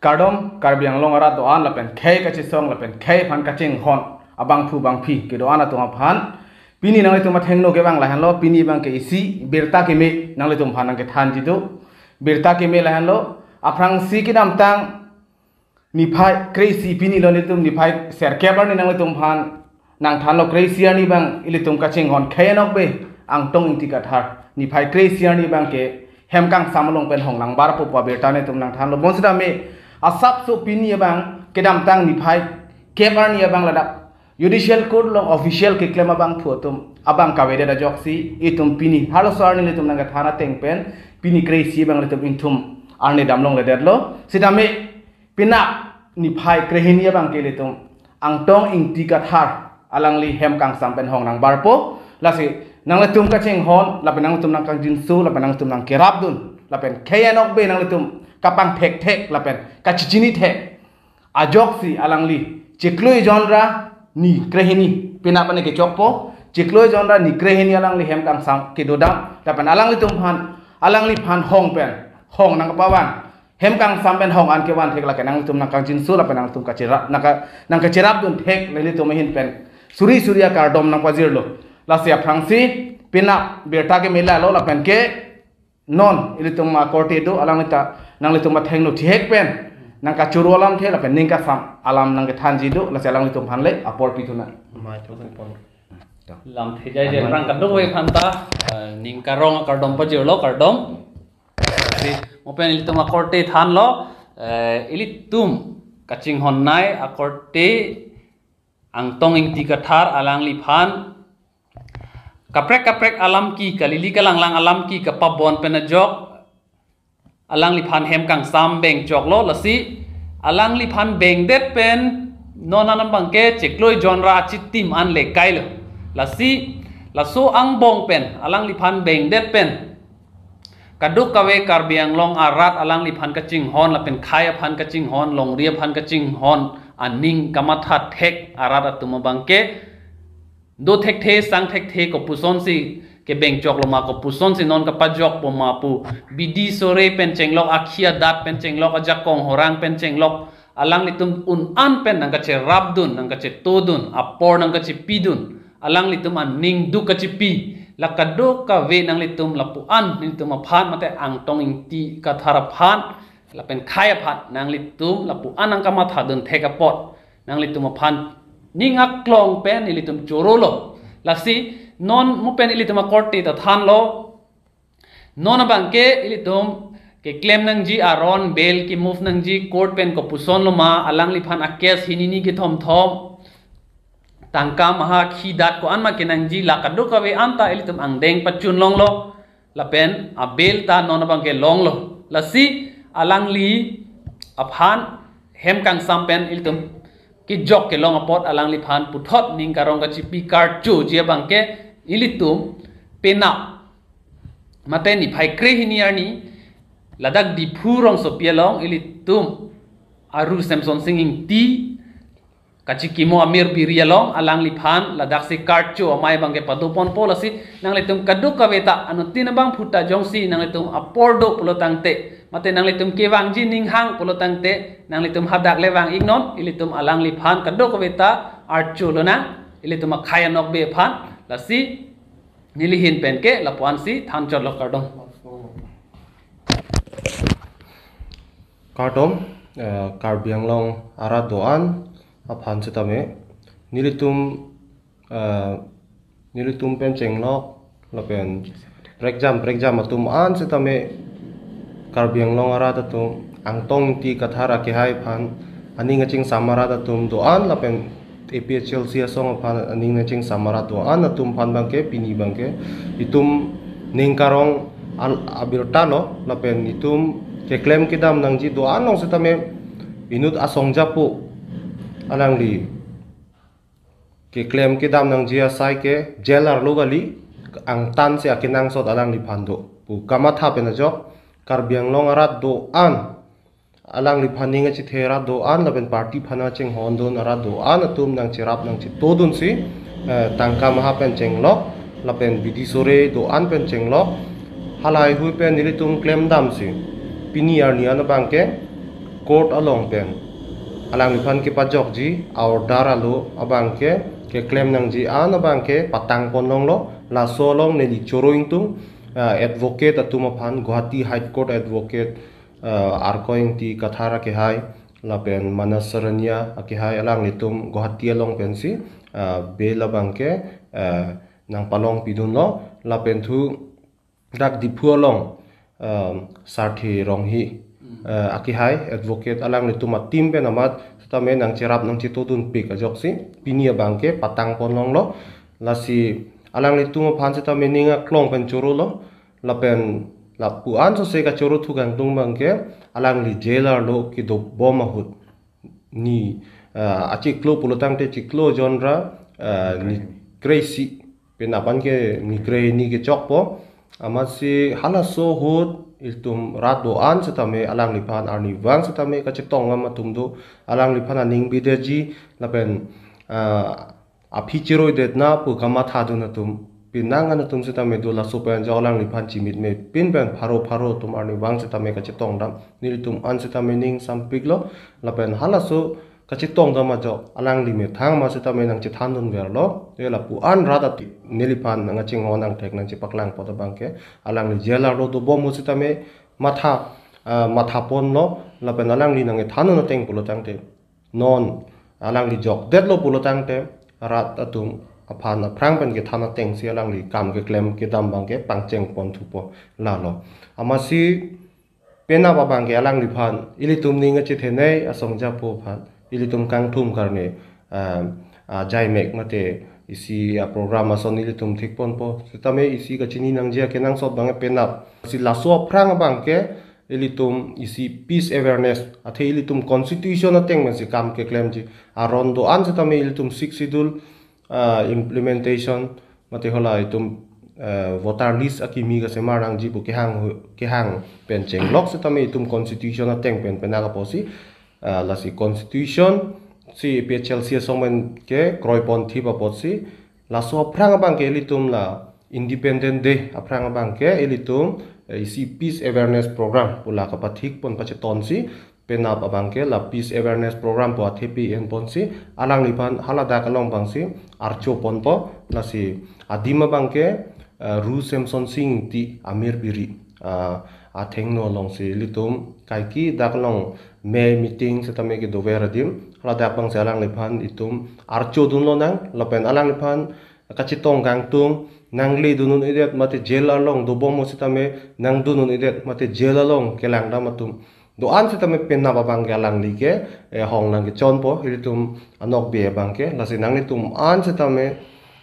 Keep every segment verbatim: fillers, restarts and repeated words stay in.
Kardom, Karbi Anglong arat do-an lapen khei kachesong lapen khei aphan kachinghon abangphu bangphi kedo-an atum aphan. Pini nanglitum athengno kevang lahenlo, pini abangke isi birta keme nanglitum aphan nangkethanji do. Birta keme lahenlo, aphrangsi kedamtang niphai kre-isi, pini lo nelitum niphai serkep arni nanglitum aphan nangthanlo, kre-isi arni abang ilitum kachinghon khei anokbe Angtong Ingti Kathar niphai kre-isi arni abangke hem kangsam along pen hong nangbarpo pu abirta nelitum nangthanlo. Bonsitame asapso pini abang kedamtang niphai kep arni abang ladak Judicial Court along official keklem abangphu atum abang kavedet ajoksi itum pini halaso arni nelitum nangkethan ateng pen pini kre-isi abang nelitum ingthum arni damlongledetlo. Sitame penap niphai krehini abangke ilitum Angtong Ingti Kathar alangli hem kangsam pen hong nangbarpo. Lasi nanglitum kachinghon lapen nanglitum nangkangjinso lapen nanglitum nangkerapdun lapen khei anokbe nanglitum kapangthekthek lapen kachichinithek ajoksi alangli chiklo jon ra ni krehini, penap ani kechokpo, chiklo jon ra ni krehini alangli hem kangsam kedodam lapen alanglitum aphan, alangliphan hong pen hong nangkapavang, hem kangsam pen hong an kevan thek lake nanglitum nangkangjinso lapen nanglitum kachirap, nangka, nangkachirapdun thek, nelitum ahin pen suri suri akardom nangpajirlo. Lasi aphrangsi penap birta keme lahelo lapen ke non ilitum akorte do, alanglita nanglitum athengno thihek pen nangkachoro alamthe lapen ning kasam alam nangkethanji do, lasi alanglitum aphan le apor pithu nang. Lamthe jaije aphrang kadokave aphanta, eh, ning karong akardom pajirlo, kardom. Si, mo pen ilitum akorte thanlo, eh, ilitum kachinghonnei akorte Angtong Ingti Kathar alangliphan kaprek kaprek alam ke, kalili kalanglang alam ke kapabon pen ajok alangliphan hem kangsam bengchoklo. Lasi alangliphan bengdet pen non an abangke chiklo jon ra achitim an le kailo. Lasi laso angbong pen alangliphan bengdet pen kadokave Karbi Anglong arat alangliphan kachinghon lapen khei aphan kachinghon, longri aphan kachinghon aning kamatha thek arat atum abangke do thekthe sang thekthe, kopusonsi kebengchoklo ma, kopusonsi non kapajokpo ma pu bidi sore pen chenglok, akhi adat pen chenglok, ajakong horang pen chenglok, alanglitum un an pen nangkacherapdun, nangkachetodun, apor nangkachipidun, alanglitum aning duk kachipi, la kadokave nanglitum lapu an, nelitum aphan mate Angtong Ingti Kathar aphan lapen khei aphan nanglitum lapu an nangkamathadun thek apot nanglitum aphan ning aklong pen ilitum chorolo. Lasi non mo pen ilitum akorte ta thanlo. Non abangke ilitum keklem nangji aron, bail ke-move nangji court pen kopusonlo ma, alangliphan a-case hini ni kethom thom, tangka maha, akhi adat ko-an ma kenangji, la kadokave anta ilitum angdeng pachun longlo lapen a-bail ta non abangke longlo. Lasi alangli aphan hem kangsam pen ilitum kejok kelong apot alangliphan puthot ning karong kachipi karchoji abangke ilitum penap mate niphai krehini arni ladak Diphu rongsopi along ilitum aru Semsonsing Ingti kachikimo Amir Biri along alangliphan ladaksi karcho amei abangke padoponpo. Lasi nanglitum kadokave ta anuttin abangphu ta jongsi nanglitum apor do pulo tangte mate nanglitum kevangji ning hang pulo tangte nanglitum hadak le vang-iknon, ilitum alangliphan kadokave ta archo lonang, ilitum akhei anokbe aphan. Lasi neli ahin pen ke lapu ansi thanchotlo, kardom. Kardom, eh, Karbi Anglong arat do-an aphan sitame nelitum, eh, nelitum pen chenglok lapen prekjam prekjam atum an sitame Karbi Anglong arat atum Angtong Ingti Kathar akehai aphan aning kachingsam arat atum do-an lapen A P H L C asong aphan aning kachingsam arat do-an atum aphan abangke pini abangke itum ning karong al-, abirta lo lapen itum keklem kedam nangji do-an along sitame inut asong japo alangli keklem kedam nangji asai ke jail arlo kali, angtan si akenangsot alangliphan do pu kamatha pen ajok Karbi Anglong arat do-an, alangliphan ning kachethe arat do-an lapen party aphan kachinghondun arat do-an atum nangcherap nangchetodunsi, eh, tangka maha pen chenglok lapen bidi sore do-an pen chenglok, halahei hui pen nelitum klemdamsi pini arni an abangke Court along pen alangliphan kepajokji a-order alo abangke keklem nangji an abangke patang pon longlo. Laso along neli choro ingtung, ah, advocate atum aphan, Guwahati High Court advocate, ah, Arkoi Ingti Kathar akehai lapen Manas Sarania akehai, alanglitum Guwahati along pensi, ah, bail abangke, ah, nangpalong pidunlo. Lapen thu dak Diphu along, um, Sarthe Ronghi, uh, akehai advocate, alanglitum a-team pen amat sitame nangcherap nangchetodunpik ajoksi pini abangke patang pon longlo. Lasi alanglitum aphan sitame ning aklong pen chorolo. Lapen lapu-an sose kachoro thu kangtung abangke alangli jail arlo kedobom ahut, ni, ah, achiklo pulotangte chiklo jon ra, ah, ni kreisi, penap an ke ni krehini kechokpo. Amatsi halaso ahut ilitum rat do-an sitame alangliphan arnivang sitame kachetong dam atum do, alangliphan aning bidetji lapen, ah, aphi cheroidetna pu kamathadun atum, penang an atum sitame do. Laso pen ajok alangliphan chimitme pin pen pharo pharo atum arnivang sitame kachetong dam, nelitum an sitame ning sampiklo. Lapen halaso kachetong dam ajok alangli methang ma sitame nangchethandunverlo. Te lapu-an rat at neliphan nangchinghon angthek nangchepaklang apot abangke alangli jail arlo dobom ahut sitame matha, ah, matha ponlo. Lapen alangli nangkethandun ateng pulotangte, non alangli jokdetlo pulotangte rat atum aphan aphrang pen kethan atengsi alangli kam keklem kedam abangke pangcheng pon thupo lalo. Amatsi penap abangke alangliphan ilitum ning achethenei asong japo aphan ilitum kangthum karne, ah, ah, jaimek mate isi a-program ason ilitum thik ponpo. Sitame isi kachini nangji akenangsot abangke penap. Si laso aphrang abangke ilitum isi peace awareness, athe ilitum constitution ateng pensi kam keklemji. Aron do-an sitame ilitum Sixth Schedule, ah, implementation, mate hala itum, ah, voter list akimi kasemar nangji pu kehang hu-, kehang pen chenglok sitame itum constitution ateng pen penang apotsi, ah, lasi constitution si A P H L C asong pen kekroipon thip apotsi, laso aphrang abangke ilitum la Independent Day aphrang abangke ilitum, eh, isi peace awareness program pu la kapathik pon pachetonsi, penap abangke la peace awareness program pu athepi en ponsi alangliphan haladak along abangsi archo ponpo. Lasi adim abangke, eh, Ru Semson Sing Ingti Amir Piri, ah, athengno alongsi ilitum kaike dak along me meeting sitame kedover adim, haladak abangsi alangliphan itum archodun lonang lapen alangliphan kachetong kangtung, nangledun un-edet mate jail along dobom ahut sitame nangdun un-edet mate jail along kelang dam atum do-an sitame penap abangke alangli ke, eh, hong nangkechonpo ilitum anokbe abangke. Lasi nanglitum an sitame,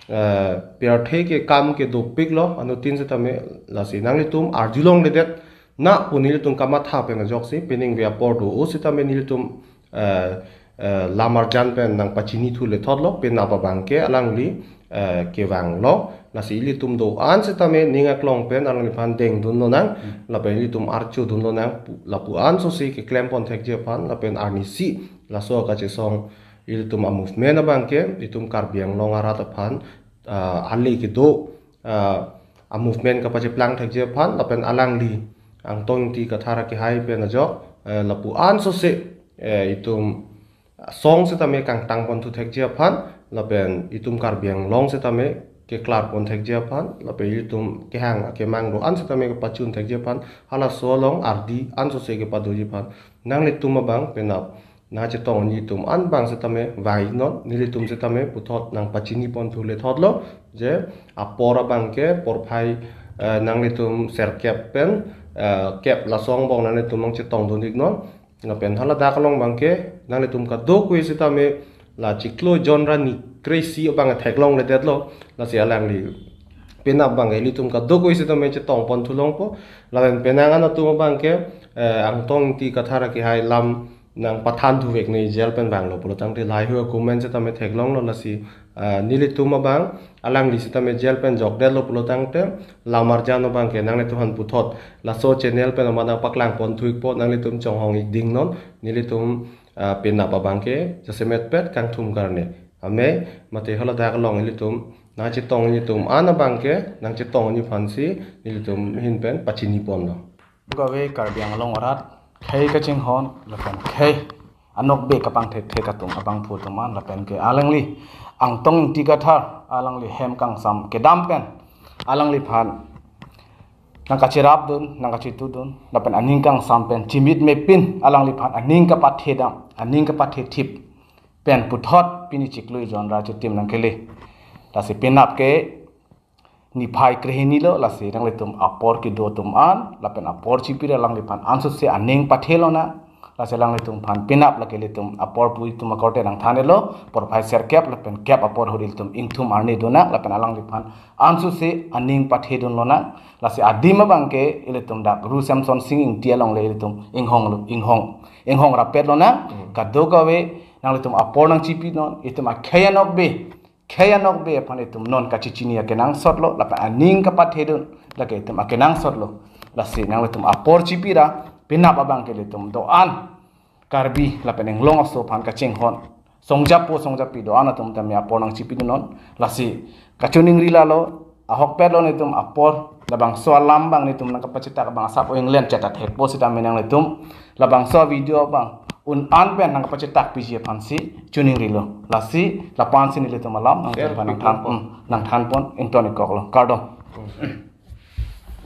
eh, pirthe ke kam kedopiklo anuttin sitame, lasi nanglitum arjulongledet na pu nelitum kamatha pen ajoksi peningve apor do ahut sitame nelitum, eh, eh, lamarjan pen nangpachinithu lethotlo, penap abangke alangli, eh, kevanglo. Lasi ilitum do-an sitame ning aklong pen alangliphan dengdun lonang, lapen ilitum archodun lonang, pu-, lapu-an sose keklem pon thekji aphan, lapen arnisi laso kachesong ilitum a-movement abangke itum Karbi Anglong arat aphan, ah, ale kedo, ah, a-movement kapacheplang thekji aphan, lapen alangli Angtong Ingti Kathar akehai pen ajok, eh, lapu-an sose, eh, itum song sitame kangtang pon thu thekji aphan, lapen itum Karbi Anglong sitame keklar pon thekji aphan, lapen itum kehang akemang do-an sitame kepachun thekji aphan, halaso along ardi an sose kepadoji aphan nanglitum abang penap nangchetong-un-e atum an abang sitame vang-iknon, nelitum sitame puthot nangpachini pon thu lethotlo, je apor abangke porphai, eh, nanglitum serkep pen, eh, kep laso angbong nanglitum nangchetongdun-iknon. Lapen haladak along abangke nanglitum kadokave sitame la chiklo jon ra ni kreisi abang theklongledetlo, lasi alangli penap abangke ilitum kadokave sitame chetong pon thu longpo. Lapen penang an atum abangke, eh, Angtong Ingti Kathar akehai lam nangpathan thuvek ne jail pen vanglo pulotangte lahai hu a-comment sitame theklonglo. Lasi, ah, nelitum abang alangli sitame jail pen jokdetlo pulotangte lamarjan abangke nanglitum aphan puthot laso channel pen amat nangpaklang pon thu-ikpo, nanglitum chonghong-ik dingnon. Nelitum, ah, penap abangke jasemet pet kangthum karne amei mate haladak along ilitum nangchetong-un-e atum an abangke nangchetong-un-e aphansi nelitum ahin pen pachini ponlo. Gave Karbi Anglong arat, khei kachinghon lapen khei anokbe kapangthekthe atum abangphu atum an lapen ke alangli Angtong Ingti Kathar alangli hem kangsam kedam pen alangliphan nangkacherapdun, nangkachetudun lapen aning kangsam pen chimit mepin alangliphan aning kapathedam, aning kapathethip pen puthot pini chiklo jon ra chitim nangkele. Lasi penap ke niphai krehini lo, lasi nanglitum apor kedo atum an lapen apor chipira alangliphan ansose aning pathelonang. Lasi alanglitum aphan penap lake ilitum apor pu itum akorte nangthanlo, porphai serkep lapen kep apor ahut ilitum ingthum arni donang lapen alangliphan ansose aning pathedunlonang. Lasi adim abang ke ilitum dak Ru Semson Sing Ingti along le ilitum inghonglo, inghong, inghong rapet lonang. Hmm. Kadokave nanglitum apor nangchipinon, itum akhei anokbe, khei anokbe aphan itum non kachechini akenangsotlo lapen aning kapathedun lake itum akenangsotlo. Lasi nanglitum apor chipira penap abang ke ilitum do-an Karbi lapen inglong aso aphan kachinghon, songjapo songjapi do-an atum tame apor nangchipidunon. Lasi kachiningri lalo, ahokpetlo nelitum apor, labangso alam abang nelitum nangkapachetak abang asap o England cheta thekpo sitame nanglitum labangso video abang un-an pen nangkapachetak piji aphansi chiningrilo. Lasi lapu-ansi nelitum alam nangthan, nangthan pon, ington-ikkoklo. Kardom.